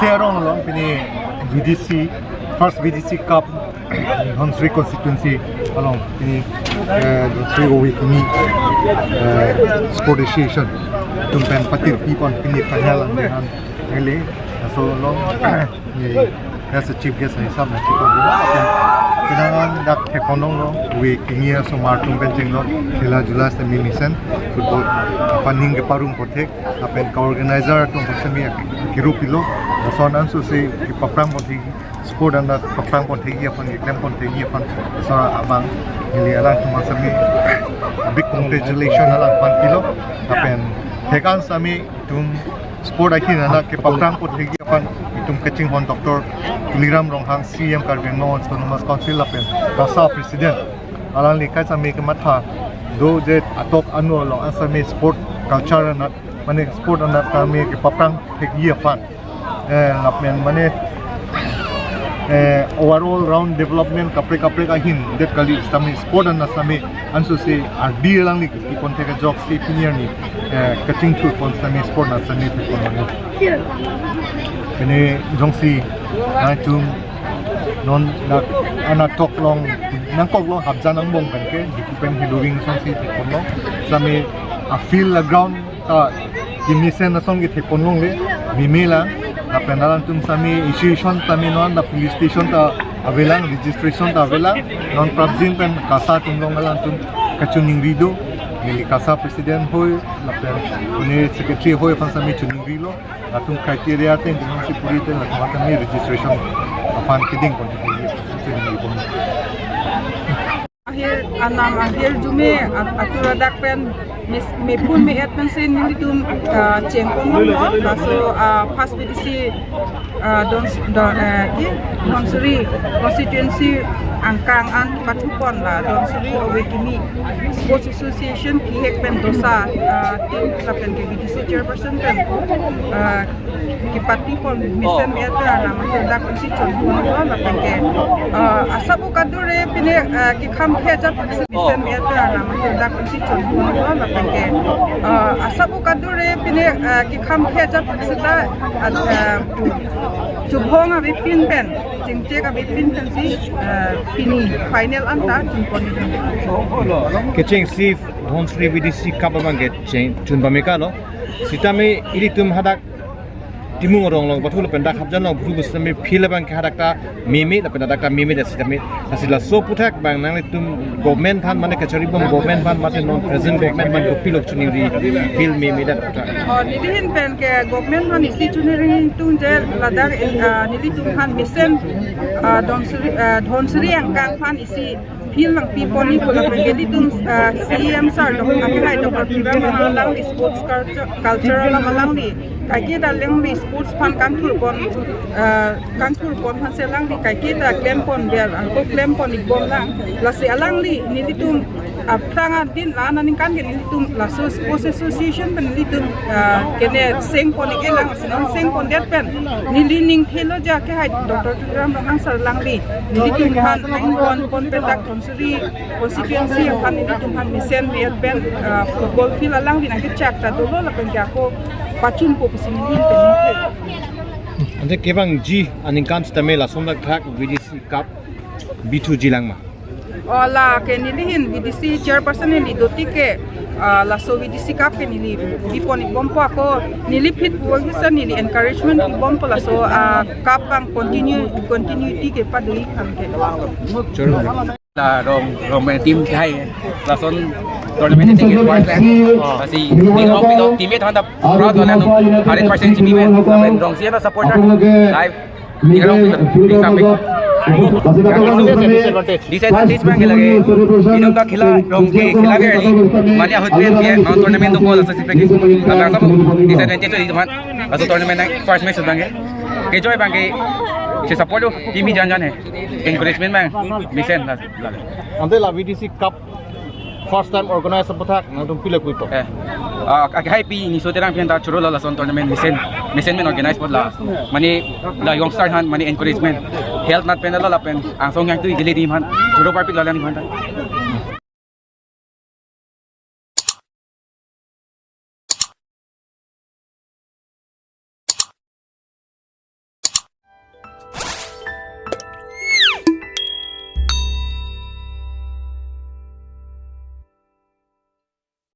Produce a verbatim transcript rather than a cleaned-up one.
Terong along pini V D C, first V D C Cup, Dhansiri constituency along pini, eh, Dhansiri Ove Kimi, eh, Sport Association atum pen patir pipon pini final lang dengan ele. So along, eh, as a chief guest, eh, sam na chief guest. Kenangan dak thekonong lo, Ove Kimi asomar atum pen chenglo, khela jula semi mesen, football, aphan ning keparum pothek, lapen ka-organizer atum aphan semi kiru pilo, lason ansu si kepaprang ponthek, sport anat paprang ponthek aphan, keklem ponthek aphan, lason abang neli alangtum aphan semi big congratulation alangphan pilo, lapen thekan semi itum sport ahin anat kepaprang ponthek aphan itum kachinghon Doctor Tuliram Ronghang, C E M Karbi Anglong Autonomous Council lapen KASA President, alangli kai semi kematha do je atok anu along an semi sport culture anat, mane sport anat semi kepaprang thekji aphan, eh, lapen mane, eh, overall round development kaprek kaprek ahin det kali semi sport anat semi ansu si ardi alangli kipon thek ajok si pini arni, eh, kachingthur pon semi sport anat semi thekpon mane. Pini jongsi nangtum non dak anatok along nangkok along hapjan angbong pen ke Diphu pen Hilowing asonsi thekpon lo. Semi a field a ground ta kemesen ason ke thekpon longle, meme lang. Lapen alangtum semi institution semi non ta police station ta avelang, registration ta avelang. Non prapjin pen KASA atum along alangtum kachiningri do. Neli KASA President hoi lapen pini Secretary hoi aphan semi chiningri lo. Latum criteria ateng dingsi puri te latum kami registration aphan keding pon, chiningri pon. Ahir anam ahir jume at-, atur adak pen mes-, mepun me-et pensi nelitum, ah, chengpon lo, laso, ah, first V D C, ah, Dons-, Don, eh, ki, Dhansiri constituency angkang an pathupon la Dhansiri Ove Kimi Sports Association kihek pen dosa, ah, team lapen ke V D C chairperson pen, ah, kipatipon mesen me-et pen alam atur dak pensi chonpon lo lapen ke, ah, asap kadure pine, ah, kekhang khe ajat pensi mesen me-et pen alam atur dak pensi chonpon lo lapen ke, ah, asap kadure pine, ah, kekhang khe ajat pensi ta, ah, ah, chubhong avepin pen, chingchek avepin pensi, ah, pini final anta chonpon. Kechengsi Dhansiri V D C Cup abang kecheng chun pameka lo. Sitame ilitum hadak Timung arong along pathu lapen dak hapjan along bhuru sitame field abang ke hadak ta meme lapen dak ta meme det sitame. Lasi laso aphuthak abang nanglitum government aphan mane kachari bom government aphan mate non present government aphan kopilo chiningri field meme det aphuthak. Oh, nelihin pen ke government aphan isi chiningri tung je ladak, ah, nelitum aphan mesen, ah, Dhansiri, ah, Dhansiri angkang aphan isi field nangpipon ikula pen ke nelitum, ah, C E M sir, Doctor Akilai, Doctor Tuliram Ronghang alangli sports culture, culture alam alangli kaiketa alangli sports aphan kangthurpon, ah, kangthurpon aphansi alangli kaiketa klempon ber, angko klempon ikbom lang. Lasi alangli nelitum aphrang adin la aningkan ke nelitum laso sports association pen nelitum, ah, kene sengpon ik-e lang, si non sengpon det pen neli ning thelo ja ke hai Doctor Tuliram Ronghang sir alangli nelitum aphan nangpon pon pen dak Dhansiri constituency aphan nelitum aphan mesen me-et pen, ah, football field alangli nangkechak ta dolo lapen ke ako pachunpo pusi nelihin pen ningke. Ante kevangji aningkan sitame lason dak thak V D C Cup bithuji lang ma? Oh, la ke nelihin V D C chairperson neli dotik ke, ah, laso V D C Cup ke neli bipon ikbompo ako neli phit puvo kisa neli encouragement ikbompo laso, ah, cup abang continue, continuity kepado-ik aphan ke. Choro. La rong, rong main team hai. Lason tournament ini ke first time. Lasi ning rong pilo team aphan ta proud wala nung hundred percent chini men. Lapen rongsi ta supporter. Live. Ning rong pilo. Exam. Disadvantage abang ke lagi. Inut ta khela rong ke khela ke ni. Mane ahut pen dia non tournament tu ko laso si package. Lapen sab disadvantage itu teman. Laso tournament na first match abang ke. Ke joy abang ke. Si support tu team hi jan jan hai. Encouragement abang mesen la, la. Ante la V D C Cup first time organize aphuthak nangtum pilo pupo? Eh. Ah, ak-, hai pi ni so terang pen ta choro la lason tournament mesen, mesen men organize apot la. Mane la youngster aphan mane encouragement. Health nat pen la lapen angsong yang tu igili team aphan. Choro parpik la la ni aphan ta.